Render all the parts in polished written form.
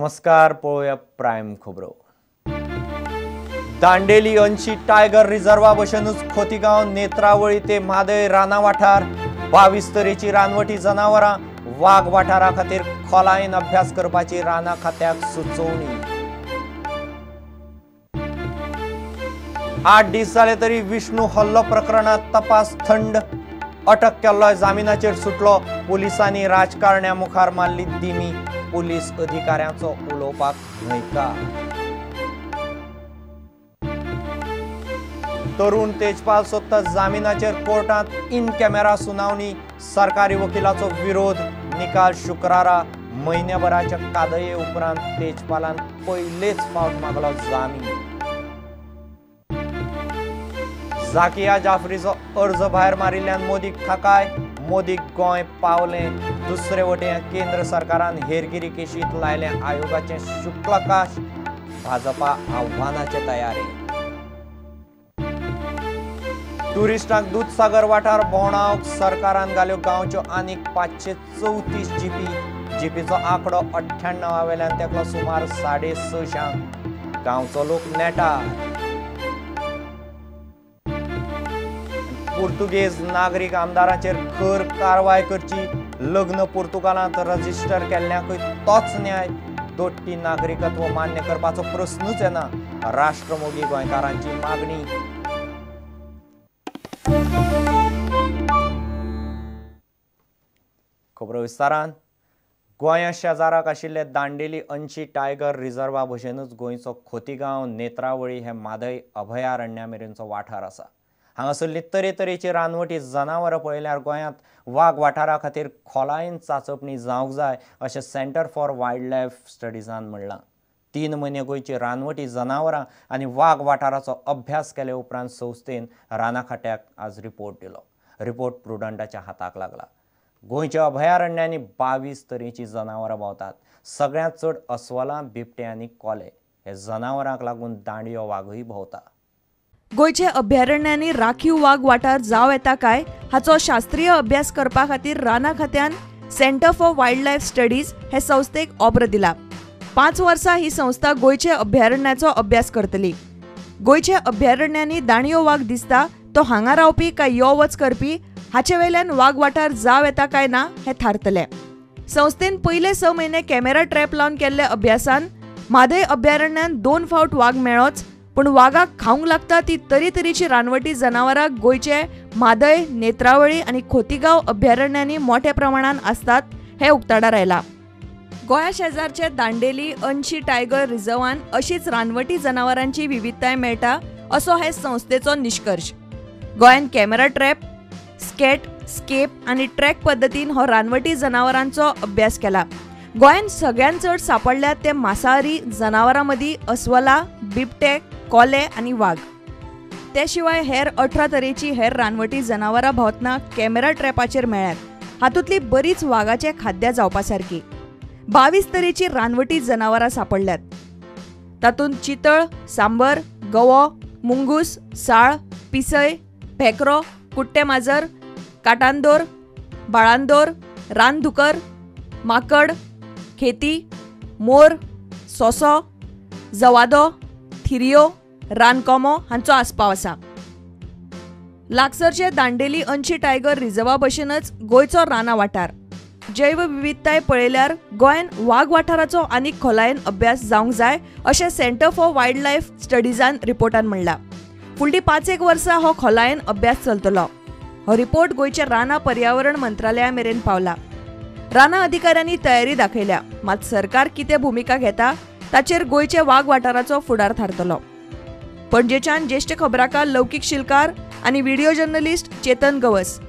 नमस्कार, पळोवया प्रायम खबरो। दांडेली अंशी टायगर रिझर्वा भशेनूच खोतीगांव, नेत्रावळी ते म्हादय राना वाठार 22 तरेची रानवटी जनावरां वाग वाठारा खातीर खोलायेन अभ्यास करपाची राना खात्याक सुचोवणी। 8 दीस जाले तरी विष्णू हल्लो प्रकरणात तपास थंड, अटक केल्लो जामिनाचेर सुटलो। पुलिसांनी राजकारण्या मुखार मारली दिमी, पुलीस अधिकाऱ्यांचो उलोवपाक न्हयकार। तरुण तेजपाल सोदता जामिनाचेर कोर्टांत इन कॅमेरा सुनावणी, सरकारी वकिलाचो विरोध। निकाल शुक्रारा, म्हयन्याभराच्या कादये उपरांत तेजपालान पयलेच फावट मागलो जामीन। जाकिया जाफरीचो अर्ज भायर मारिल्ल्यान मोदीक थाकाय, मोदीक गोंय पावलें। दुसरे वटेन केंद्र सरकारान हेरगिरी केशींत लायलें आयोगाचें शुक्लकाश, भाजपा आव्हानाचे तयारी। टुरिस्टांक दूदसागर वाठार भोंवडावंक सरकारान घाल्यो गांवच्यो आनीक 534 जीपी, जीपीचो आंकडो 98 वेल्यान तेकलो सुमार 650। गांवचो लोक नेटा। पुर्तुगेज नागरीक आमदारांचेर खर कारवाय करची, लग्न पुर्तुगालांत रजिस्टर केल्ल्यांकूय तोच न्याय, दोट्टी नागरिकत्व मान्य करपाचो प्रस्नूच येना, राष्ट्रमोगी गोंयकारांची मागणी। खबरो विस्तारान। गोंया शेजाराक आशिल्ले दांडेली अंशी टायगर रिझर्वा भशेनूच गोंयचो खोतीगांव, नेत्रावळी हे म्हादय अभयारण्या मेरेनचो वाठार आसा। हांगासरली तरेतरेची रानवटी जनावरां पळयल्यार गोंयांत वाग वाठारा खातीर खोलायेन चाचपणी जावंक जाय अशें सेंटर फॉर वायल्ड लायफ स्टडीजान म्हणलां। 3 म्हयने गोंयची रानवटी जनावरां आनी वाग वाठाराचो अभ्यास केले उपरांत संस्थेन राना खात्याक आज रिपोर्ट दिलो। रिपोर्ट प्रुडंटाच्या हाताक लागला। गोंयच्या अभयारण्यांनी 22 तरेची जनावरां भोंवतात। सगळ्यांत चड अस्वलां, बिबटे आनी कोले हे जनावरांक लागून दांडयो वागूय भोंवता। गोंयचे अभयारण्यांनी राखीव वाग वाठार जावं येता काय हाचो शास्त्रीय अभ्यास करपा खातीर राना खात्यान centre for wild life studies हे संस्थेक ऑब्र दिला। 5 वर्सां ही संस्था गोंयचे अभयारण्याचो अभ्यास करतली। गोंयचे अभयारण्यांनी दांडयो वाग दिसता तो हांगा रावपी काय यो वच करपी हाचे वेल्यान वाग वाठार जावं येता काय ना हें थारतलें। संस्थेन पयले 6 म्हयने कॅमेरा ट्रॅप लावन केल्ल्या अभ्यासान म्हादय अभयारण्यांत 2 फावट वाग मेळ्ळोच, पूण वागाक खावंक लागता ती तरेतरेची रानवटी जनावरां गोंयचे म्हादय, नेत्रावळी आनी खोतीगांव अभयारण्यांनी मोठ्या प्रमाणान आसतात हें उक्ताडार आयलां। गोंया शेजारचे दांडेली अंशी टायगर रिझर्वान अशीच रानवटी जनावरांची विविधताय मेळटा असो हे संस्थेचो निश्कर्श। गोंयान कॅमेरा ट्रॅप, स्केट, स्केप आनी ट्रॅक पद्दतीन हो रानवटी जनावरांचो अभ्यास केला। गोंयान सगळ्यांत चड सांपडल्यात ते मांसाहारी जनावरां मदीं अस्वलां, बिबटे, कोले आनी वाग। ते शिवाय हेर 18 तरेची हेर रानवटी जनावरां भोंवतना कॅमेरा ट्रॅपाचेर मेळ्ळ्यात। हातूंतली बरीच वागाचे खाद्य जावपा सारकी। 22 तरेची रानवटी जनावरां सांपडल्यात। तातूंत चितळ, सांबर, गवो, मुंगूस, साळ, पिसय, भेकरो, कुट्टे माजर, काटांदोर, बाळांदोर, रानदुकर, माकड, खेती, मोर, सोसो, जवादो, थिरियो, रानकोमो हांचो आस्पाव आसा। लागसरचे दांडेली अंशी टायगर रिझर्वा भशेनच गोंयचो राना वाठार जैवविविधताय पळयल्यार गोंयान वाग वाठाराचो आनीक खोलायेन अभ्यास जावंक जाय अशें सेंटर फॉर वायल्ड लायफ स्टडीजान रिपोर्टान म्हणलां। फुडलीं 5-1 वर्सां हो खोलायेन अभ्यास चलतलो। हो रिपोर्ट गोंयच्या राना पर्यावरण मंत्रालया मेरेन पावला। राना अधिकाऱ्यांनी तयारी दाखयल्या, मात सरकार कितें भुमिका घेता ताचेर गोंयचे वाग वाठाराचो फुडार थारतलो। पणजेच्यान ज्येष्ठ खबराकार लौकीक शिलकार आनी व्हिडिओ जर्नलिस्ट चेतन गवस।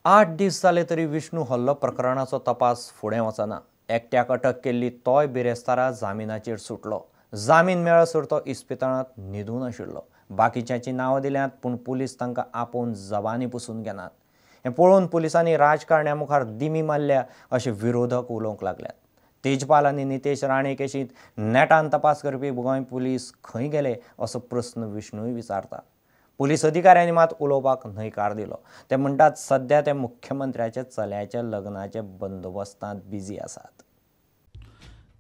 8 दीस जाले तरी विष्णू हल्लो प्रकरणाचो तपास फुडें वचना। एकट्याक अटक केल्ली तोय बिरेस्तारा जामिनाचेर सुटलो। जामीन मेळसर तो इस्पितळांत न्हिदून आशिल्लो। बाकीच्यांची नांवां दिल्यांत, पूण पुलीस तांकां आपोवन जबानी पसून घेनात। हें पळोवन पुलिसांनी राजकारण्या मुखार दिमी मारल्या अशें विरोधक उलोवंक लागल्यात। तेजपाल आनी नितेश राणे केशींत नेटान तपास करपी गोंय पुलीस खंय गेले असो प्रस्न विष्णूय विचारता। पुलीस अधिकाऱ्यांनी मात उलोवपाक न्हयकार दिलो। ते म्हणटात सध्या ते मुख्यमंत्र्याच्या चल्याच्या लग्नाच्या बंदोबस्तांत बिजी आसात।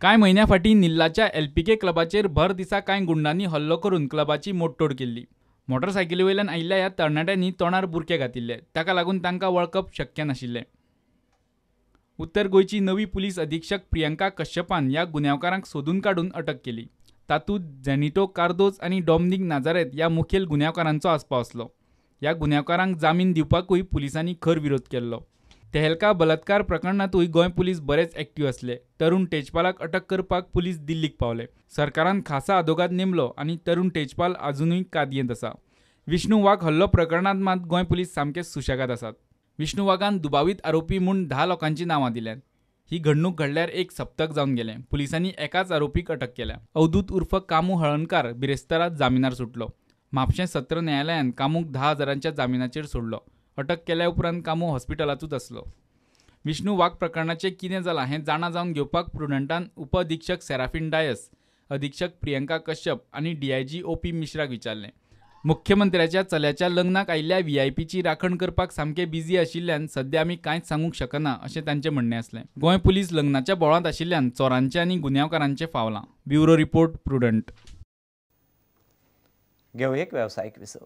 कांय म्हयन्या फाटीं निल्लाच्या एलपीके क्लबाचेर भर दिसा कांय गुंडांनी हल्लो करून क्लबाची मोडतोड केल्ली. मोटरसायकली वयल्यान आयिल्ल्या ह्या तरणाट्यांनी तोंडार बुरके घातिल्ले, ताका लागून तांकां वळखप शक्य नाशिल्लें. उत्तर गोंयची नवी पुलीस अधीक्षक प्रियंका कश्यपान ह्या गुन्यांवकारांक सोदून काडून अटक केली. तातूंत झॅनिटो कार्दोज आनी डॉमनीक नाजारेत ह्या मुखेल गुन्यांवकारांचो आस्पाव आसलो. ह्या गुन्यांवकारांक जामीन दिवपाकूय पुलिसांनी खर विरोध केल्लो. तेहलका बलात्कार प्रकरणांतूय गोंय पुलीस बरेच एक्टिव आसले. तरुण तेजपालाक अटक करपाक पुलीस दिल्लीक पावले. सरकारान खासा आदोगाद नेमलो आनी तरुण तेजपाल आजुनूय कादयेंत आसा. विष्णू वाघ हल्लो प्रकरणांत मात गोंय पुलीस सामके सुशेगाद आसात. विष्णू वाघान दुबावीत आरोपी म्हूण 10 लोकांची नांवां दिल्यांत. ही घडणूक घडल्यार एक सप्तक जावन गेलें. पुलिसांनी एकाच आरोपीक अटक केल्या. अवधूत उर्फ कामू हळणकार बिरेस्तारा जामिनार सुटलो. म्हापशें सत्र न्यायालयान कामूक 10,000 जामिनाचेर सोडलो. अटक केल्या उपरांत कामू हॉस्पिटलांतूच आसलो. विष्णू वाघ प्रकरणाचें कितें जालां हें जाणा जावन घेवपाक प्रुडंटान उप अधीक्षक सेराफीन डायस, अधीक्षक प्रियंका कश्यप आनी DIG OP मिश्राक विचारलें. मुख्यमंत्र्याच्या चल्याच्या लग्नाक आयिल्ल्या VIPची राखण करपाक सामके बिझी आशिल्ल्यान सद्या आमी कांयच सांगूंक शकना अशें तांचें म्हणणें आसलें. गोंय पुलीस लग्नाच्या बोळांत आशिल्ल्यान चोरांचें आनी गुन्यांवकारांचें फावलां. Bureau report, Prudent. घेवया एक वेवसायीक विसव.